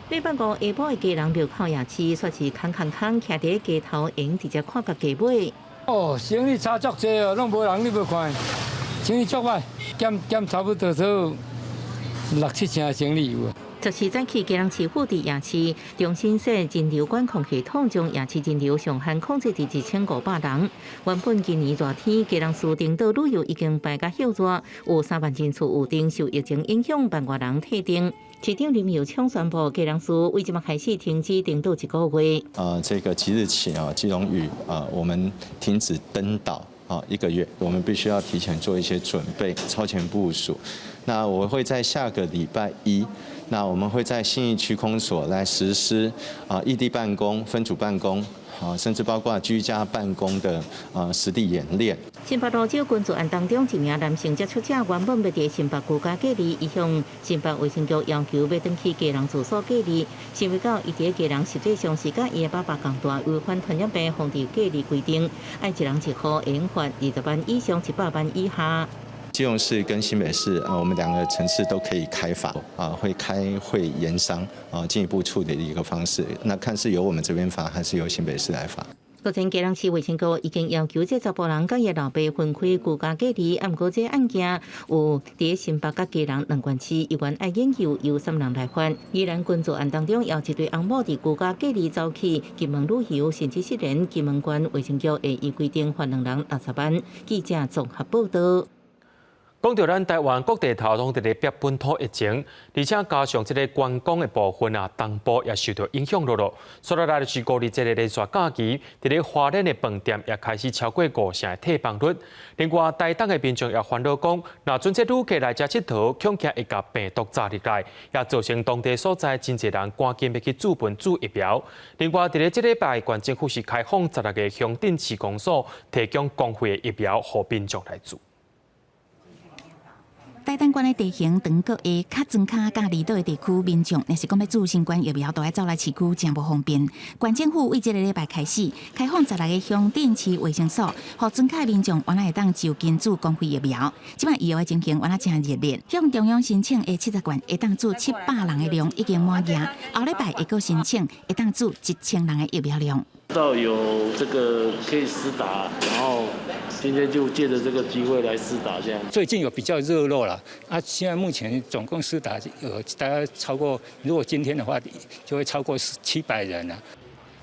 禮拜五下晡的基隆廟口夜市，煞是空空空，徛佇街頭閒直接看共雞尾。哦，生意差足濟哦，攏無人，你無看，生意足歹，減減差不多做六七成生意有。 14早起，基隆市府佇夜市中心設人流管控系統，將夜市人流上限控制佇1500人。原本今年熱天，基隆市登島旅遊已經排甲歇熱，有3萬間厝預訂，受疫情影響，萬外人退訂。市長林右昌宣布，基隆市為這擺開始停止登島一個月。這個即日起啊，基隆嶼啊，我們停止登島啊一個月，我們必須要提前做一些準備，超前部署。那我會在下個禮拜一。那我們會在信義區公所來實施啊異地辦公、分組辦公，啊甚至包括居家辦公的啊實地演練。新北蘆洲群聚案當中，一名男性接觸者原本欲佇新北居家隔離，伊向新北衛生局要求欲轉去基隆住所隔離，想袂到伊佇基隆實際上是佮伊的爸爸仝大，違反傳染病防治隔離規定，愛一人一戶會用罰20萬以上100萬以下。基隆市跟新北市啊，我們兩個城市都可以開罰啊，會開會研商啊，進一步處理的一個方式。那看是由我們這邊罰，還是由新北市來罰？目前基隆市衛生局已經要求這查埔人佮伊老爸分開居家隔離，啊，毋過這案件有佇新北佮基隆兩縣市，猶原愛研究由啥人來罰。宜蘭群聚案當中，有一對翁某佇居家隔離走去金門旅遊，甚至失聯。金門縣衛生局會依規定罰兩人60萬。記者綜合報道。講著咱台灣各地頭攏佇咧逼本土疫情，而且加上這个觀光的部分啊，東部也受到影響囉囉。煞落來就是五日這个連續假期，佇咧花蓮的飯店也開始超過五成的退房率。另外，台東的民眾也煩惱講，若準這旅客來遮𨑨迌，恐驚會共病毒炸入來，也造成當地所在真濟人趕緊欲去注噴注疫苗。另外，佇咧這禮拜，縣政府是開放16個鄉鎮市公所，提供公費的疫苗予民眾來注。台東縣的地形長閣下較莊跤佮離島的地區民眾，若是講欲注新冠疫苗，都愛走來市區，誠無方便。縣政府對這个禮拜開始開放十六个鄉鎮市衛生所，予莊跤的民眾原來會當就近注公費疫苗。這擺預約的情形原來誠熱烈，向中央申請的70縣會當注700人的量已經滿額，後禮拜會閣申請會當注1000人的疫苗量。到有這個可以施打，然後今天就借著這個機會來施打，這樣。最近有比較熱絡了，啊，現在目前總共施打有大概超過，如果今天的話，就會超過700人了。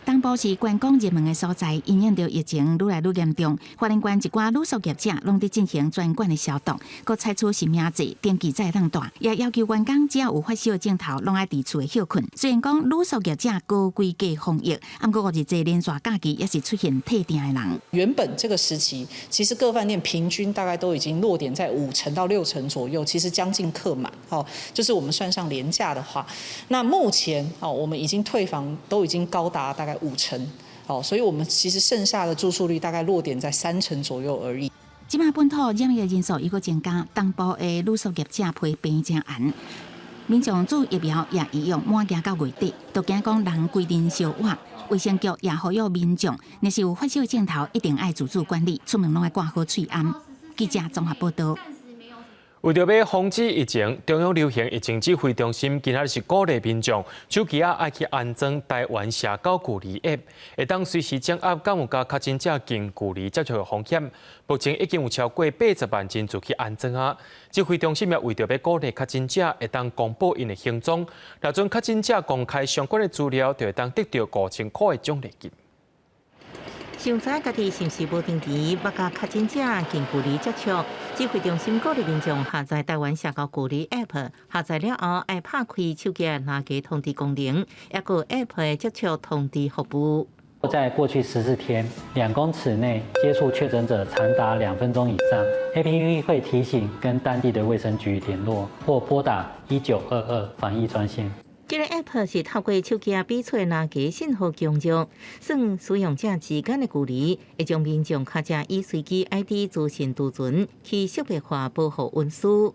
東部是觀光熱門的所在，因應著疫情愈來愈嚴重，花蓮縣一寡旅宿業者攏佇進行全縣的消毒，閣採取實名制登記才會當蹛，也要求員工只要有發燒的症頭，攏愛佇厝內歇睏。雖然講旅宿業者高規格防疫，毋過五日這連續假期也是出現退訂的人。原本這個時期，其實各飯店平均大概都已經落點在5成到6成左右，其實將近客滿。哦，就是我們算上連假的話，那目前哦，我們已經退房都已經高達大概5成，哦，所以我們其實剩下的住宿率大概落點在3成左右而已。這擺本土染疫人數又閣增加，東部的旅宿業者批評誠嚴，民眾注疫苗也一樣滿額到月底，都驚講人規陣相倚。衛生局也呼籲民眾，若是有發燒症頭，一定愛自主管理，出門攏愛掛好喙罨。記者綜合報道。為著欲防止疫情，中央流行疫情指揮中心今仔日是鼓勵民眾手機仔愛去安裝台灣社交距離 App，會當隨時掌握敢有佮確診者近距離接觸的風險。目前已經有超過80萬人次去安裝啊。指揮中心也為著欲鼓勵確診者會當公布𪜶的行蹤，若準確診者公開相關的資料，就會當得著5000箍的獎勵金。想知家己是毋是無定期捌佮確診者近距離接觸，指揮中心鼓勵民眾下載台灣社交距離 App，下載了後愛拍開手機藍格通知功能，抑閣 App 的接觸通知服務。在過去14天，2公尺內接觸確診者長達2分鐘以上，APP 會提醒跟當地的衛生局聯絡，或撥打1922防疫專線。這个 App 是透過手機比出藍格信號強弱，算使用者之間的距離，會將民眾較正以隨機 ID 資訊儲存，去識別化保護隱私。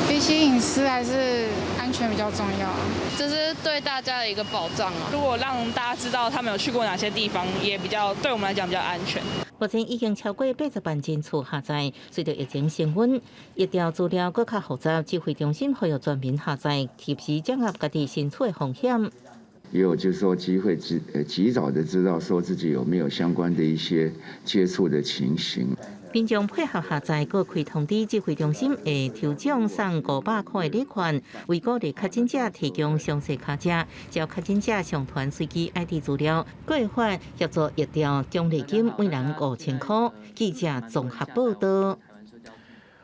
比起隱私，還是安全比較重要。這是對大家的一個保障啊！如果讓大家知道他們有去過哪些地方，也比較對我們來講比較安全。目前已經超過80萬人次下載。隨著疫情升溫，疫調資料閣較複雜，指揮中心呼籲全民下載，及時掌握家己身處的風險。也有就是說機會及早的知道說自己有沒有相關的一些接觸的情形。民眾配合下載，閣開通知指揮中心會抽獎送500塊的禮券，為鼓勵確診者提供詳細卡車，只要確診者上傳隨機 ID 資料，閣會發協助疫調獎勵金，每人5000塊。記者綜合報道。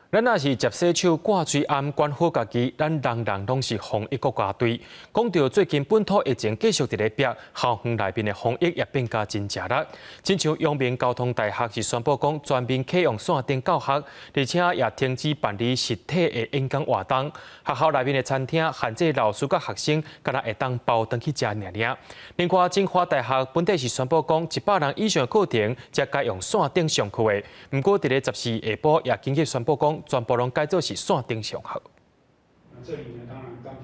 咱若是接洗手、掛喙罨、管好家己，咱人人攏是防疫國家隊。講到最近本土疫情繼續佇咧逼，校園內面的防疫也變加真正力。親像陽明交通大學是宣布講全面啟用線頂教學，而且也停止辦理實體的演講活動。學校內面的餐廳限制老師佮學生，敢若會當包轉去食爾爾。另外，清華大學本底是宣布講，100人以上的課程才改用線頂上課的。毋過，佇咧14下晡也緊急宣布講，全部攏改做是線頂上課。這裡呢，當然剛好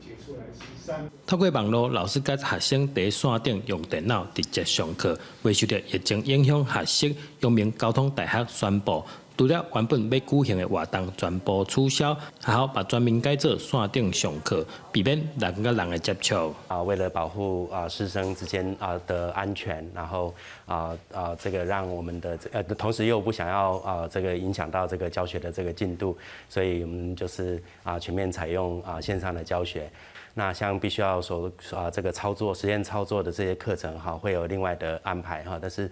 解出來是三。透過網路，老師佮學生佇線頂用電腦直接上課，袂受著疫情影響學習。陽明交通大學宣布，除了原本欲舉行的活動全部取消，學校嘛全面改做線頂上課，避免人佮人的接觸。啊，為了保護師生之間的安全，然後這個讓我們的同時又不想要這個影響到這個教學的這個進度，所以我們就是全面採用線上的教學。那像必須要說這個操作實驗操作的這些課程哈，會有另外的安排哈。但是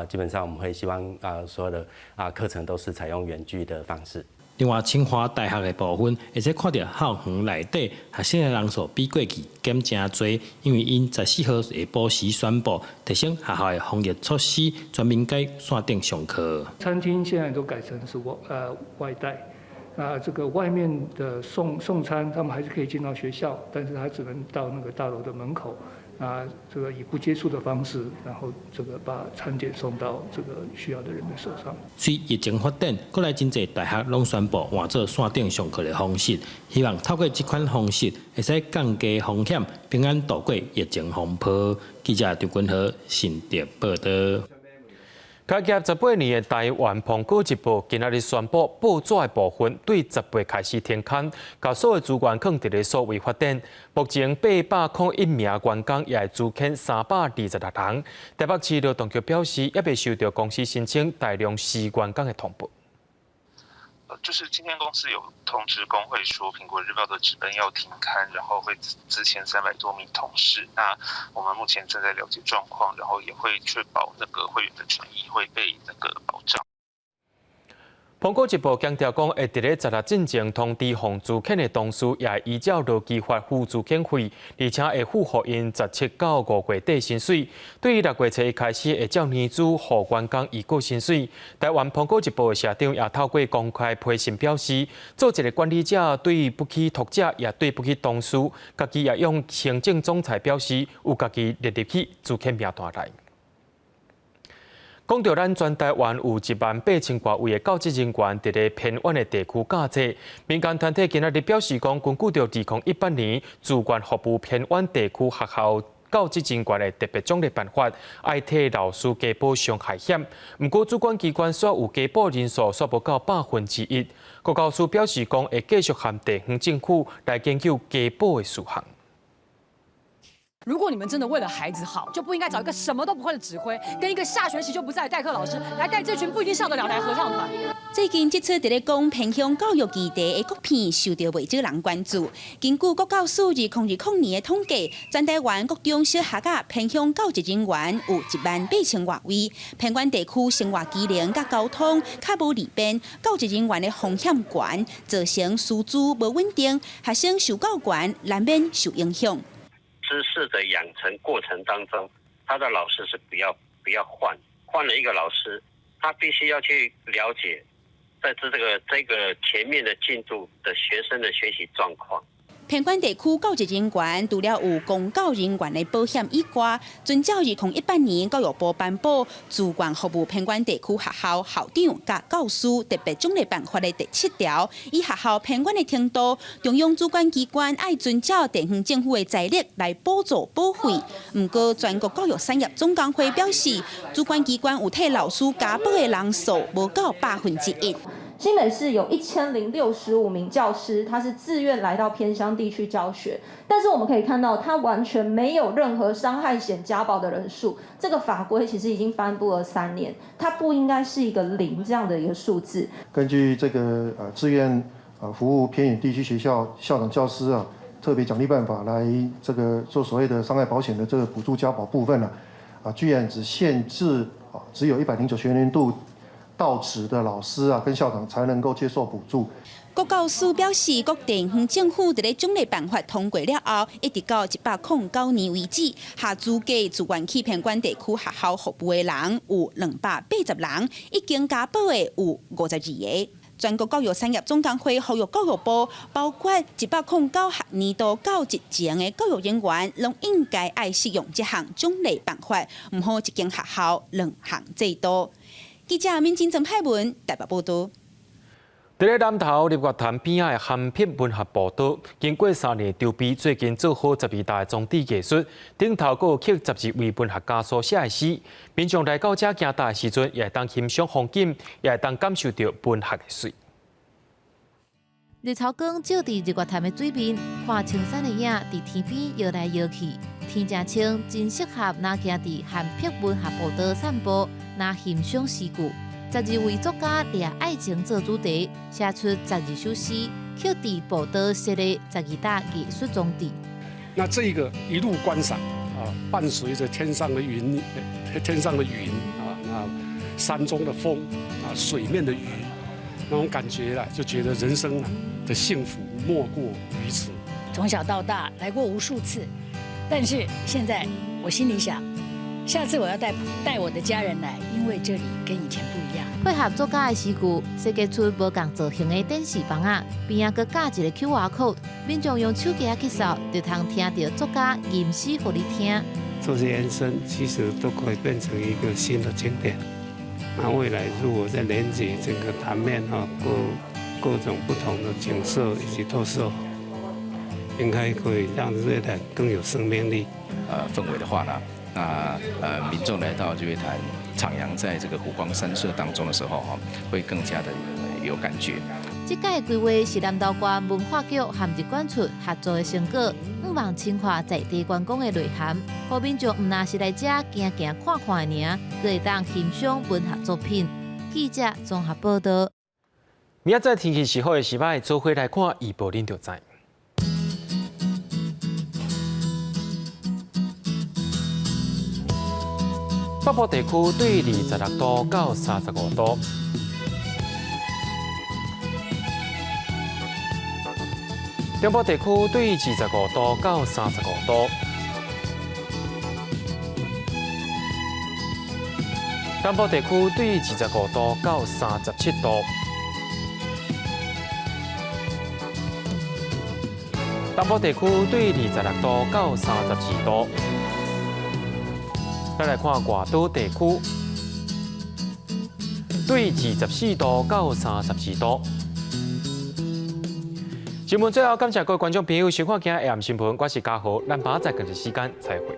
基本上我們會希望所有的課程都是採用遠距的方式。另外，清華大學的部分，會使看著校園內底學生的人數比過去減誠濟，因為𪜶14號下晡時宣布提升學校的防疫措施，全面改線頂上課。餐廳現在都改成是外帶。那這個外面的送餐，他們還是可以進到學校，但是他只能到那個大樓的門口，啊，這個以不接觸的方式，然後這個把餐點送到這個需要的人的手上。隨疫情發展，閣來真濟大學攏宣布換做線頂上課的方式，希望透過這款方式，會使降低風險，平安度過疫情風波。記者張君和新竹報道。開業18年的台灣蘋果日報今仔日宣布，報紙的部分對10月開始停刊，共所有資源囥佇咧數位發展。目前801名員工也會資遣326人。台北市勞動局表示，猶未收到公司申請大量辭員工的通報。就是今天公司有通知工會說，蘋果日報的紙本要停刊，然後會資遣300多名同事。那我們目前正在了解狀況，然後也會確保那個會員的權益會被那個保障。蘋果日報強調講，會佇咧16進前通知予資遣的同事，也會依照勞基法付資遣費，而且會付予𪜶17到5月底薪水。對於6月初一開始會照年資予員工預過薪水。台灣蘋果日報的社長也透過公開批信表示，做一個管理者對不起讀者，也對不起同事，家己也用行政總裁表示，有家己列入去資遣名單內。講著咱全台灣有1萬8千外位的教職人員佇咧偏遠的地區教冊，民間團體今仔日表示講，根據著2018年自願服務偏遠地區學校教職人員的特別獎勵辦法，愛替老師加保傷害險。毋過主管機關煞有加保人數煞無夠1%。國教署表示講，會繼續和地方政府來研究加保的事項。如果你們真的為了孩子好，就不應該找一個什麼都不會的指揮，跟一個下學期就不在代課老師來帶這群不一定上得了台合唱團。最近這齣佇咧講偏鄉教育議題的國片受著袂少人關注。根據國教署2020年的統計，全台灣國中小學仔偏鄉教職人員有1萬8千外位，偏遠地區生活機能佮交通較無利便，教職人員的風險懸，造成師資無穩定，學生受教權難免受影響。知識的養成過程當中，他的老師是不要換，換了一個老師，他必須要去了解，在這個前面的進度的學生的學習狀況。偏遠地區教職人員除了有公教人員的保險以外，遵照2018年教育部頒布自願服務偏遠地區學校校長佮教師特別獎勵辦法的第七條，依學校偏遠的程度，中央主管機關愛遵照地方政府的財力來補助保費。毋過，全國教育產業總工會表示，主管機關有替老師加保的人數無到1%。新北市有1065名教師，他是自願來到偏鄉地區教學，但是我們可以看到，他完全沒有任何傷害險加保的人數。這個法規其實已經頒布了3年，它不應該是一個零這樣的一個數字。根據這個自願服務偏遠地區學校校長教師啊特別獎勵辦法來這個做所謂的傷害保險的這個補助加保部分呢，啊居然只限制啊只有109學年度到職的老師啊，跟校長才能夠接受補助。國教署表示，各地方政府佇咧獎勵辦法通過了後，一直到109年為止，合資格自願去偏遠地區學校服務的人有280人，已經加保的有52個。全國教育產業總工會呼籲教育部，包括109學年度到之前的教育人員，攏應該愛適用這項獎勵辦法，毋好一間學校兩項制度。記者民進曾派文台北報導。佇咧南投日月潭邊仔的涵碧文學步道，經過3年籌備，最近做好12大裝置藝術，頂頭閣有刻12位文學家所寫的詩，民眾來到遮行踏的時陣，也會當欣賞風景，也會當感受著文學的媠。日頭光照佇日月潭的水面，看青山的影佇天邊搖來搖去，天誠清，真適合若行佇涵碧文學步道散步，若欣賞詩句。12位作家掠愛情做主題，寫出12首詩，刻佇步道設的12搭藝術裝置。那這個一路觀賞啊，伴隨着天上的雲，天上的雲啊，那山中的風啊，水面的魚，那種感覺啦，就覺得人生的幸福莫過於此。從小到大來過無數次，但是現在我心裡想，下次我要帶帶我的家人來，因為這裡跟以前不一樣。配合作家的詩句，設計出無仝造型的電視房仔，邊仔閣加一個 QR code，民眾用手機仔去掃，就通聽著作家吟詩予你聽。這些延伸其實都可以變成一個新的景點。那未來如果再連接整個潭面哈，各種不同的景色以及特色，應該可以讓日月潭更有生命力。氛圍的話呢，那民眾來到日月潭徜徉在這個湖光山色當中的時候，哈，會更加的有感覺。這屆規劃是南投縣文化局和日管處合作的成果，向望深化在地觀光的內涵，予民眾毋但是來遮行行看看爾，閣會當欣賞文學作品。記者綜合報導。明仔載天氣是好的時擺，做伙來看預報，恁就知。北部地區對26度到35度，中部地區對25度到35度，南部地區對25度到37度，東部地區對26度到32度。再來看外島地區，對24度到34度。新聞最後感謝各位觀眾朋友收看今日下暗新聞，我是嘉豪，咱明仔載仝一時間再會。